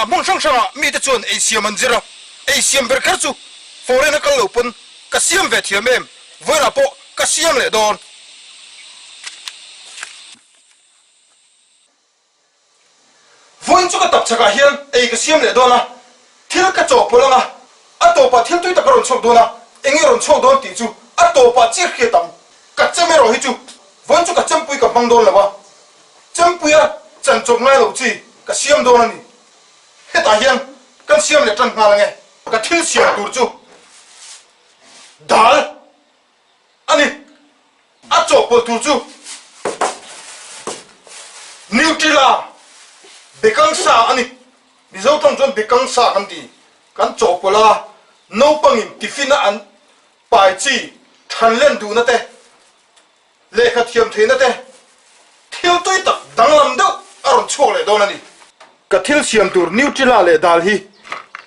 Khawvelah hmun hrang hrangah mite chuan ei siam an zir a, ei siam ber kher chu foreign a kal lo pawn ka siam ve thiam em, vawiinah pawh ka siam leh dawn. Vawiin chu ka tap chakah hian ei ka siam leh dawn a, thil ka chawhpawlh ang a, a tawpah thil tui tak a rawn chhuak dawn a, eng nge rawn chhuak dawn tih chu a tawpah chiah hriat ang. Ka chem erawh hi chu vawiin chu ka chempui ka hmang dawn lo a, chempuia chan chawp ngai loh chi ka siam dawn a ni. Hetah hian kan siam leh tan nghal ang e. Ka thil siam tur chu dal a ni. A chawhpawlh tur chu Nutella bekang sa a ni. Mizo tawng chuan bekang sa kan ti. Kan chawhpawlh a, naupangin tiffin a an pai chi than len duhna te, lehkha thiam theihna te, thil tui tak danglam deuh a rawn chhuak leh dawn a ni. Ka thil siam tur Nutella leh dal hi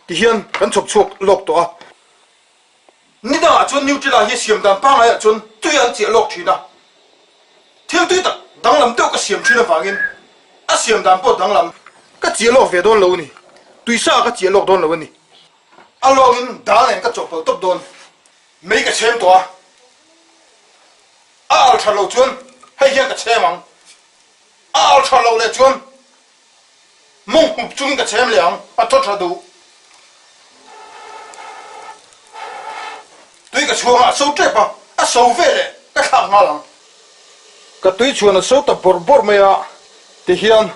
tihian kan chhawp chhuak lawk tawh a. Ni dangah chuan Nutella hi siam dan pangaiah chuan tui an chiah lawk thin a, thil tui tak danglam deuh ka siam thin avangin a siam dan pawh danglam. Ka chiah lawk ve dawn lo a ni, tuisa ka chiah lawk dawn lo a ni. A lawngin dal nen ka chawhpawlh tawp dawn, mei ka chhem tawh a, a al tha lo chuan hei hian ka chhem ang, a al tha lo leh chuan Mawng hup chungin ka chhem leh ang, a thaw tha duh. Tui ka chhuang a, a so tep a, a so ve leh ka thlak nghal ang. Ka tui chhuan a so ta bawrh bawrh mai a, ti hian.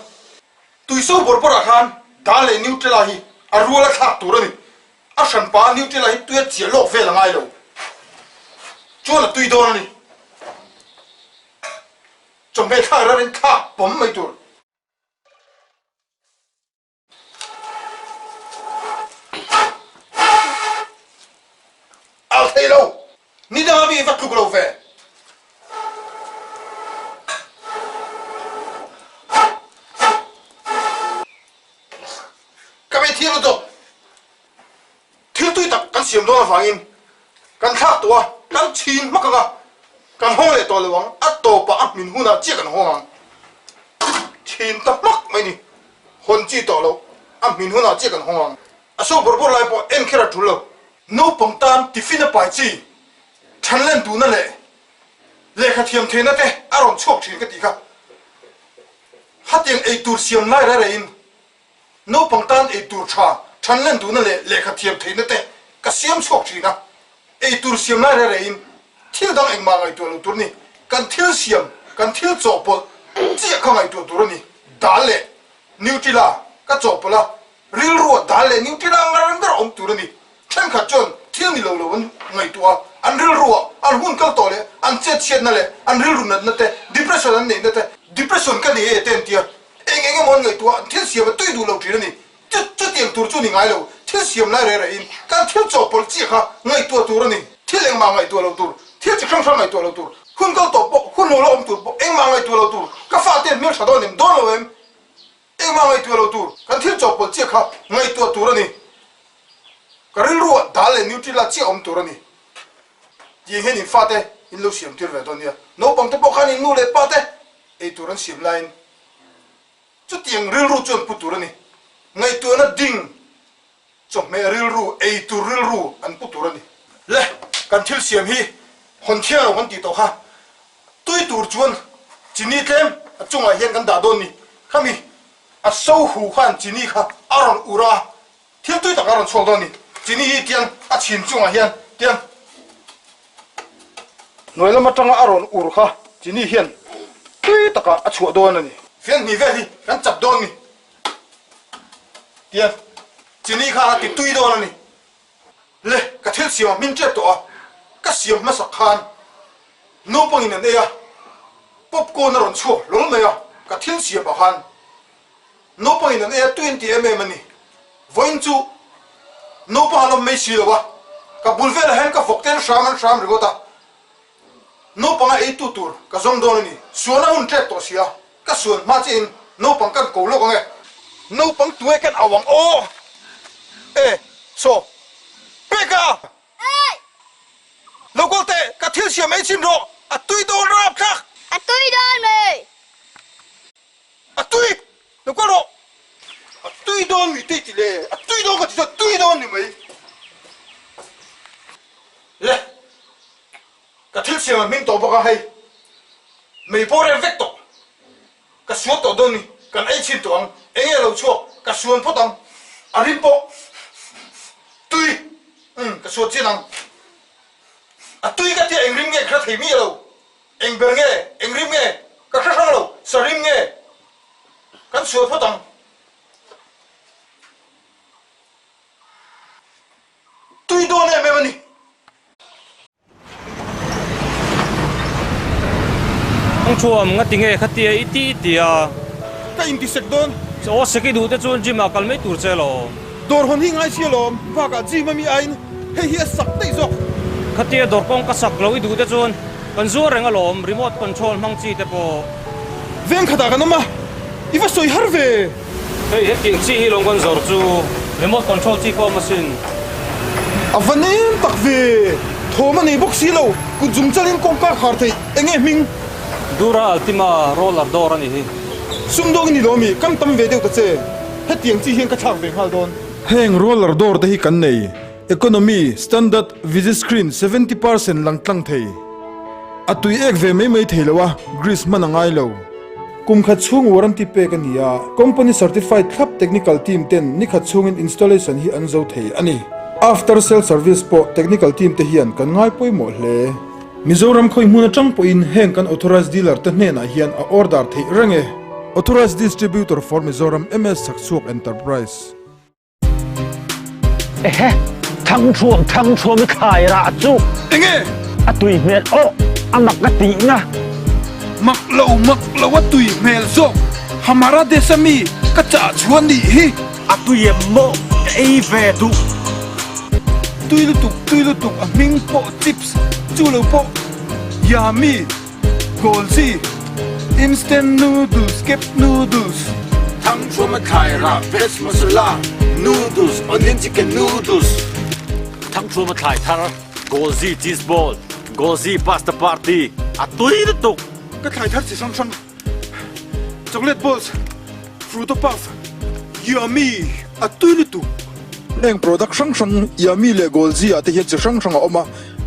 Tui so bawrh bawrh ah khan dal leh Nutella hi a rual a thlak tur a ni. A hranpa Nutella hi tui a chiah lawk vel a ngai lo. Chuan a tui dawn a ni. Chawhmeh thlak rar in thlak pawm mai tur. Al thei lo. Ni danga mi va tluk lo ve. Ka bei thiam lutuk. Thil tui tak kan siam dawn avangin kan thlak tawh a, kan chhin hmak ang a, kan hawng leh tawh lo ang, a tawpah a hmin hunah chiah kan hawng ang. Chhin ta hmak mai ni, hawn chi tawh loh, a hmin hunah chiah kan hawng ang. A so bawrh bawrh lai pawh en kher a tul lo. Naupang tan tiffin a pai chi, thanlen duhna leh lehkha thiam theihna te a rawn chhuak thin ka tih kha. Hatiang eitur siam lai rei reiin Naupang tan eitur tha, thanlen duhna leh lehkha thiam theihna te ka siam chhuak thin a. Eitur siam lai reh rehin thil dang engmah ngaihtuah lo tur a ni. Kan thil siam, kan thil chawhpawlh chiah kha ngaihtuah tur a ni. Dal leh Nutella ka chawhpawlh a, rilrua dal leh Nutella ngar ngar awm tur a ni. Thenkhat chuan thil ni lo lo an ngaihtuah a, an rilrua an hun kal tawh leh an chetchhiatna leh an rilru natna te, depression an neihna te, depression ka nei e te an tia. Eng eng emaw an ngaihtuah a, thil siam a tui duh lo thin a ni. Chu chutiang tur chu ni ngai lo, thil siam lai reh rehin kan thil chawhpawlh chiah kha ngaihtuah tur a ni. Thil engmah ngaihtuah lo tur, thil chi hrang hrang ngaihtuah lo tur, hun kal tawh pawh, hun lo la awm tur pawh engmah ngaihtuah lo tur, ka fate an hmeltha dawn em, dawn lo em? Engmah ngaihtuah lo tur, kan thil chawhpawlh chiah kha ngaihtuah tur a ni. Ka rilruah dal leh Nutella chiah awm tur a ni. Tiang hian in fate in lo siam tir ve dawn nia. Naupangte pawh khan in nu leh pate ei tur an siam laiin chutiang rilru chu an pu tur a ni. Ngaihtuahna ding chawhmeh rilru, ei tur rilru an pu tur a ni. Le, kan thil siam hi hawn thiang lo kan tih tawh kha tui tur chuan chini tlem a chungah hian kan dah dawn ni. Khami a so hu khan chini kha a rawn ur a, Thil tui tak a rawn chhuak dawn a ni. Chini hi tiang a chhin chungah hian tiang hnuai lam atanga a rawn ur kha chini hian tui takah a chhuah dawn a ni. Fian hnih vel hi kan chap dawn a ni. Tiang chini khan a ti tui dawn a ni. Le ka thil siam a hmin tep tawh a, ka siam hmasak khan naupangin an ei a, popcorn a rawn chhuak hlawl mai a, ka thil siamah khan Naupangin an ei a tui an ti em em a ni. Vawiin chu naupang an awm mai si lo a, ka bul velah hian ka vawk te an hram an hram ringawt a, naupanga eitu tur ka zawng dawn a ni. Suan a hun tep tawh si a, ka suan hma chiahin naupang kan ko lawk ang e. Naupang tunge kan au ang aw? E, saw, Peka! Lo kawl teh, ka thil siam ei chhin rawh, a tui dawn rapthlak! A tui dawn mai! A tui! Lo kal rawh! A tui! dawn mi te i ti le, a tui dawn ka ti chuan tui dawn ni mai. Le, ka thil siam a hming tawh bawk a hei, mei pawh rem vek tawh, ka suan tawh dawn ni, kan ei chhin tawh ang, enge lo chhuak, ka suan phawt ang, a rim pawh tui, umm ka suan chin ang, a tui ka tia eng rim nge ka hre thei miah lo, eng ber nge, eng rim nge, ka hre hrang lo, sa rim nge, kan suan phawt ang. Tui dawn em em a ni. Thangthuam, nga tinge khatia i ti i ti a? Ka inti sek dawn. Aw sek i duh te chuan gym ah kal mai tur che lawm. Dawr hawn hi ngai si alawm, bakah gym a mi aiin hei hi a sak daih zawk. Khatia dawr kawng ka sak loh i duh te chuan kan zuar reng alawm, remote control hmang chi te pawh. Veng khatah kan awm a, i va sawi har ve. Hei hetiang chi hi lawng kan zawrh chu remote control chi pawh awm asin. A va nem tak ve! Thawm a nei bawk si lo, kut zum chalin kawngka khar theih eng nge hming? Dura Altima roller door a nih hi. Sumdawng i ni lo ami? Kam tam ve deuh ta che. Hetiang chi hian ka thlak ve nghal dawn. Heng roller door te hi kan nei. Economy, Standard, Visi Screen 70% lang tlang thei. A tui ek ve mai mai thei lo a, grease hman a ngai lo. Kum khat chhung warranty pek a ni a, company certified thlap technical team ten ni khat chhungin installation hi an zo thei a ni. After sale service pawh technical team te hian kan ngai pawimawh hle. Mizoram khawi hmun atang pawhin heng kan authorized dealer te hnenah hian a order theih reng e. Authorized Distributor for Mizoram MS Chhakchhuak Enterprise. Ehe, thangthuam thangthuam i thlai rah chu. Enge? A tui hmel aw, a mak ka tihna. Mak lo, mak lo a tui hmel zawk. Hamara Desha mi ka chah chhuan nih hi. A tui em maw, ka ei ve duh. Tui lutuk, tui lutuk, a hming pawh chips, chu lo pawh yummy. Golzi, Instant noodles, kep noodles. Thangthuam a thlai rah, veg masala, noodles, onion chicken noodles. Thangthuam a thlai thar, Golzi cheese ball, Golzi pasta party, a tui lutuk. Ka thlai thar chi hrang hrang, chocolate balls, fruto puff, yummy, a tui lutuk. Heng product hrang hrang Yummy leh Golzi ah te hian chi hrang hrang a awm a,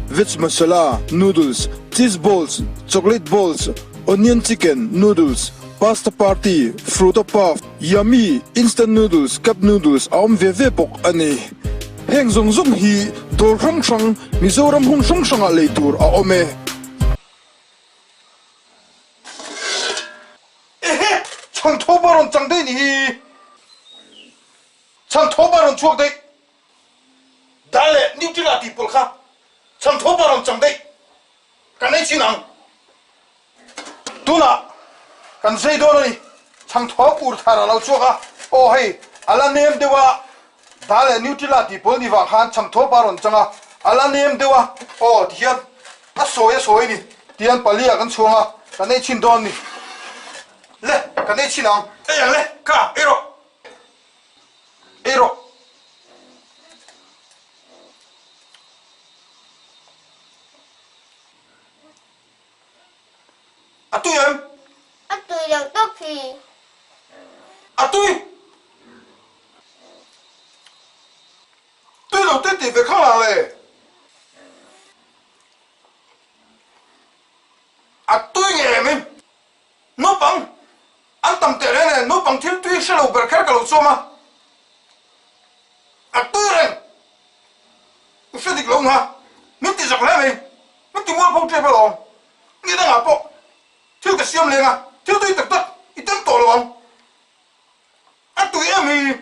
Veg masala, noodles, cheese balls, chocolate balls, onion chicken, noodles, pasta party, fruto puff, yummy, instant noodles, cup noodles a awm ve ve bawk a ni. Heng zawng zawng hi dawr hrang hrang Mizoram hmun hrang hrangah lei tur a awm e. Ehe! Chhangtho pawh a rawn chang daih ni hi! Chhangtho pawh a rawn chhuak daih! Dan leh Nutella tih pawlh kha chhan tho pawh a rawn chang daih. Kan ei chin ang. Tunah kan zai dawn a ni. Chhan tho ur thar a lo chhuak a, aw hei a la nem deuh a, Dan leh Nutella tih pawlh ni vang khan chhan tho pawh a rawn chang a, a la nem deuh a, aw tihian a sawi a sawi a ni. Tihian palia kan chhuang a, kan ei chin dawn a ni. Le, kan ei chin ang. Ei ang le, kha ei rawh. Ei rawh. A tui em? A tui lo tawp hi. A tui! Tui lo tui tih ve khang lang le. A tui nge em in? Naupang an tam teh reng nen naupang thil tui hre lo ber kher ka lo chawm a, a tui reng i hre dik lo nga min ti zak hle mai, min ti mual pho tep alawm, ni dangah pawh thil ka siam leng a, thil tui tak tak i tem tawh lo ang, a tui em hi,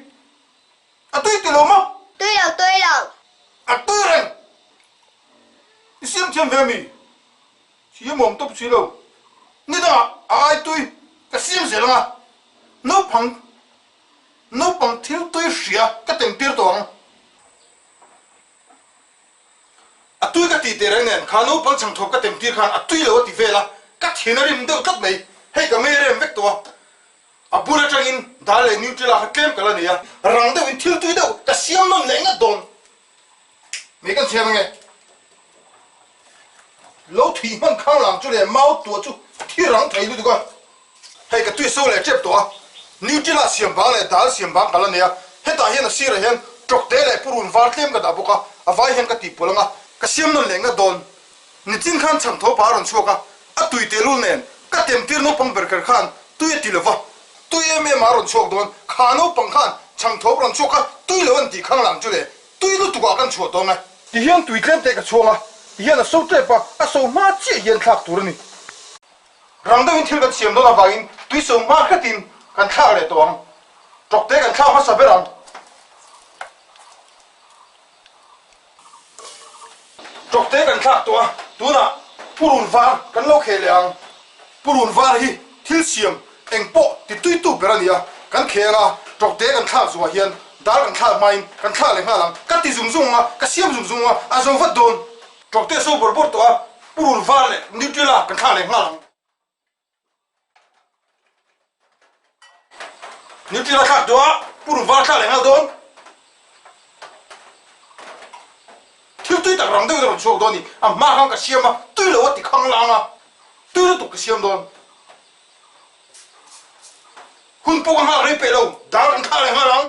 a tui ti lo maw? Tui lo, tui lo. A tui reng i siam thiam ve ami? Siam awm tawp si lo. Ni dangah a ai tui ka siam zel ang a, naupang naupang thil tui hria ka tem tir tawh ang. A tui ka tih teh reng nen kha naupang chhangthawp ka tem tir khan a tui lo a ti vel a, ka thin a rim deuh tlat mai. Hei ka mei rem vek tawh a, a bul atangin dal leh Nutella kha tlem ka la nei a, rang deuhin thil tui deuh ka siam nawn leh ngat dawn. Mei kan chhiar ange. Lo thih hman khang lang chu leh mau tuah chu thi rang thei lutuk a. Hei ka tui so leh tep tawh a. Nutella siam vang leh dal siam vang ka la nei a. Hetah hian a sirah hian tawkte leh purun var tlem ka dah bawk a, a vai hian ka tihpawlh ang a, ka siam nawn leh ngat dawn. Nichin khan chhangtho pa a rawn chhuak a, a tui tehlul nen ka temtir naupang ber kher khan tui a ti lo va, tui em em a rawn chhuak dawn, kha naupang khan chhangtho rawn chhuak a, tui lo an tih khang lang chu le, tui lutuk ah kan chhuah tawng e. Ti hian tui tlem te ka chhuang a, ti hian a so tep a, a so hma chiah hian thlak tur a ni. Rang deuhin thil kan siam dawn avangin tui so hma hretin kan thlak leh tawh ang. Tawkte kan thlak hmasa ber ang. Tawkte kan thlak tawh a, tunah purun var kan lo kheh leh ang. Purun var hi thil siam eng pawh ti tuitu ber a ni a, kan kheh ang a, tawkte kan thlak zuah hian dar kan thlak hmain kan thlak leh nghal ang. Ka ti zung zung ang a, ka siam zung zung ang a, a zo vat dawn. Tawkte a so bawrh bawrh tawh a, purun var leh Nutella kan thlak leh nghal ang. Nutella thlak tawh a, purun var thlak leh nghal dawn. Thil tui tak rang deuhin a rawn chhuak dawn ni. A hma khan ka siam a, tui lo a ti khang lang a, tui lutuk ka siam dawn. Hun pawh ka nghak rei peh lo, dar kan thlak leh nghal ang.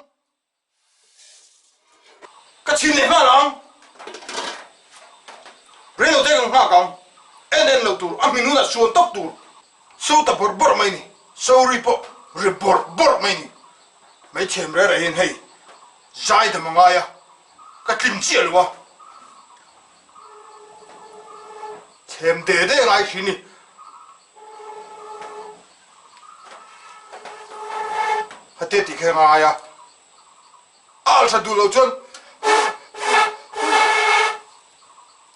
Ka chhin leh nghal ang. Reilo te kan nghak ang. En en lo tur, a hmin hunah suan tawp tur. So ta bawrh bawrh mai ni. Sorry pawh ri bawrh bawrh mai ni. Hmeichhem reh reh hian hei zai dam a ngai a, ka tling chiah lo a. Chhem de de ngai thin ni. Hate tih kha ngai a, a alh that duh loh chuan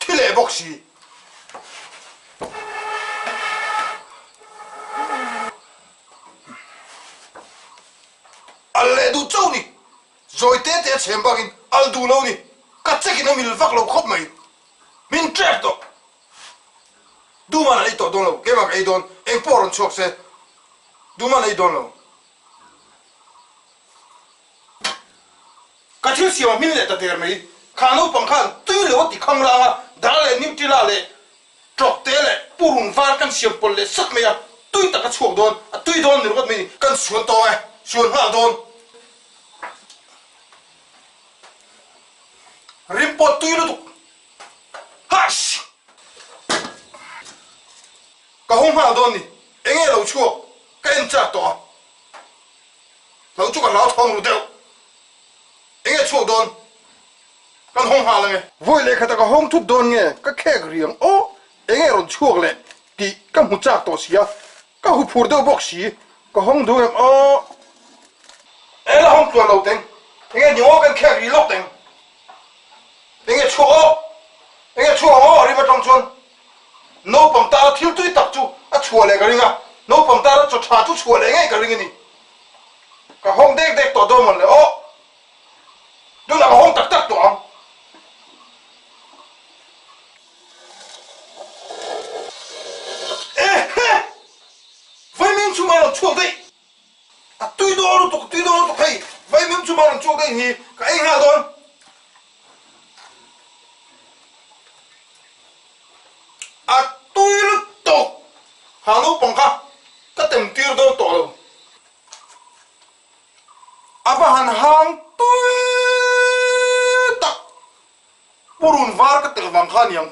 thi leh bawk si. Alh leh duh chauh ni, zawi te te a chhem bakin alh duh lo ni, ka check in a mil vak lo khawp mai, min trap tawh. Duman an ei tawh dawn lo, keimah ka ei dawn, eng pawh rawn chhuak se, Duman an ei dawn lo. Ka thil siam a hmin leh ta der mai, kha naupang khan tui lo a ti khang lang a, dal leh Nutella leh tawkte leh purun var kan siam pawlh leh sak mai a, tui tak a chhuak dawn, a tui dawn ni ringawt mai ni, kan suan tawng e, suan nghal dawn. Rim pawh tui lutuk. Hush! Ka hawng nghal dawn ni. Enge lo chhuak? Ka en chak tawh a. Lo chu ka hlau thawng ru deuh. Enge chhuak dawn? Kan hawng nghal ange. Vawi lehkhatah ka hawng thut dawn nge? Ka khek riang aw. Enge rawn chhuak leh tih ka hmu chak tawh sia. Ka hu phur deuh bawk si. Ka hawng duh em aw. E la hawng tluan lo teng. Enge ni aw kan khek rih lawk teng. Enge chhuak aw. Enge chhuak ang aw a rim atang chuan naupang tana thil tui tak chu a chhuah leh ka ring a. Naupang tana chaw tha chu chhuah leh ngei ka ring a ni. Ka hawng dek dek tawh dawn mawn le aw. Tunah ka hawng tak tak tawh ang. Ehe! Vaimim chhum a rawn chhuak daih. A tui dawn lutuk, a tui dawn lutuk hei. Vaimim chhum a rawn chhuak daih hi ka ei nghal dawn. A tui lutuk! Ha naupang kha ka tem tir dawn tawh lo. A va han hang tui tak! Purun var ka tel vang kha aniang.